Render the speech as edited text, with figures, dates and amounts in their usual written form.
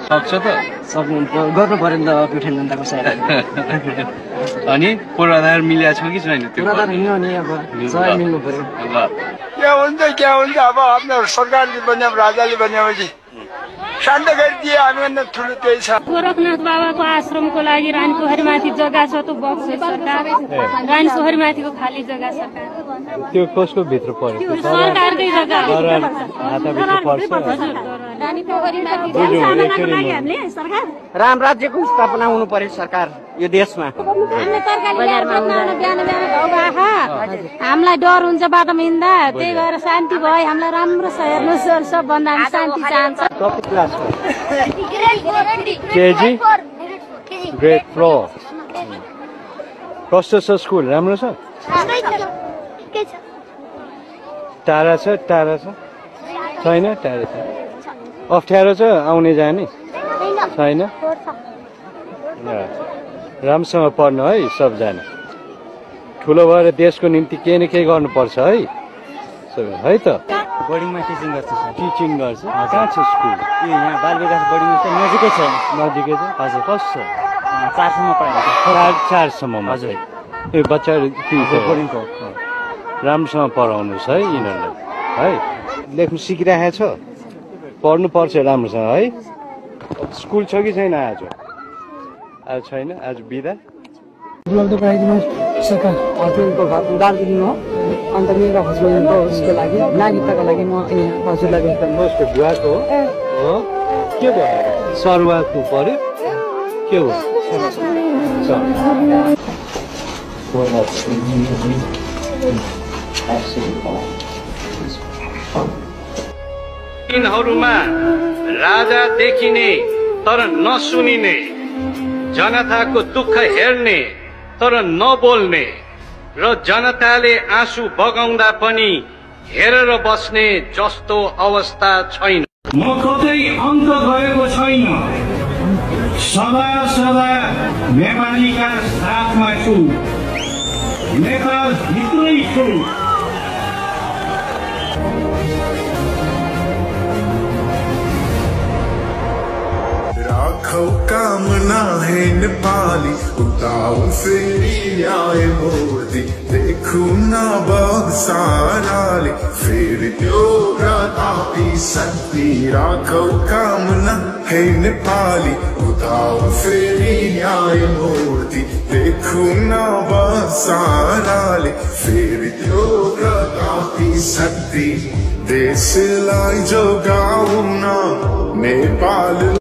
सक्छ त सक्नु गर्नु पर्यो नि त प्युठान जनताको सहायता अनि पूर्वाधार मिलेको छ कि छैन त्यो पूर्वाधार हिँड्नु नि अब सबै मिल्नु पर्यो ल क्या हुन्छ अब आफ्नो सरकारले बन्यो राजाले बन्योपछि शान्त गरिदिए हामीभन्दा ठुलो त्यही छ गोरखनाथ बाबाको आश्रमको लागि रानीपोखरीमाथि जग्गा छ त्यो बक्स सरकार रानीपोखरीमाथिको खाली जग्गा सरकार त्यो कसको भित्र पर्छ सरकारकै जग्गा हाताभित्र पर्छ राम राज्यको स्थापना हुनु पर्यो सरकार यो देशमा हामीलाई डर हुन्छ बाटोमा हिँड्दा त्यही भएर शान्ति भयो हामीलाई राम्रो छ हेर्नुहोस् सबभन्दा हामी शान्ति चाहन्छ केजी ग्रेड 4 कस्तो छ स्कुल राम्रो छ टाढा छ छैन टाढा छ अप्ठ्यारो छ आउने जाने छैन राम्रोसँग पढ्नु है सबजना ठुलो भएर देशको निम्ति केही न केही गर्नुपर्छ है त बोर्डिङमा टिचिङ गर्छ कहाँ छ स्कुल यहाँ बाल विकास बोर्डिङ नजिकै छ हजुर कस्तो 4 सम्म पढाइन्छ 4 सम्म हजुर ए बच्चाहरू बोर्डिङको राम्रोसँग पढाउनुहोस् है यिनीहरूलाई है लेख्नु सिकिरहेको छ पढ्नु पर्छ राम्रोसँग है स्कुल छ कि छैन आज छैन आज बिदा उपलब्ध गराइदिनु सरकार हस्पिटलको दार्जिलिङ हो अन्त मेरो हस्पिटलको उसको लागि नागरिकताको लागि म हजुरलाई उसको बुवाको हो के भयो सरुवाको पर्यो के हो यिनीहरूमा राजा देखिने तर नसुनिने जनताको दुःख हेर्ने तर नबोल्ने र जनताले आँसु बगाउँदा पनि हेरेर बस्ने जस्तो अवस्था छैन। म कतै अन्त गएको छैन, सदा सदा नेपालीका साथमा छु, नेपाल भित्रै छु। राखौ कामना है नेपाली, उताऊ फेरि आए मोदी, देखू ना बहुत साराले फेरि त्यो प्रतापी शक्ति। राखौ कामना है नेपाली, उताऊ फेरि आए मोदी, देखू ना बहुत साराले फेरि त्यो प्रतापी शक्ति। देशलाई जोगाउन नेपाल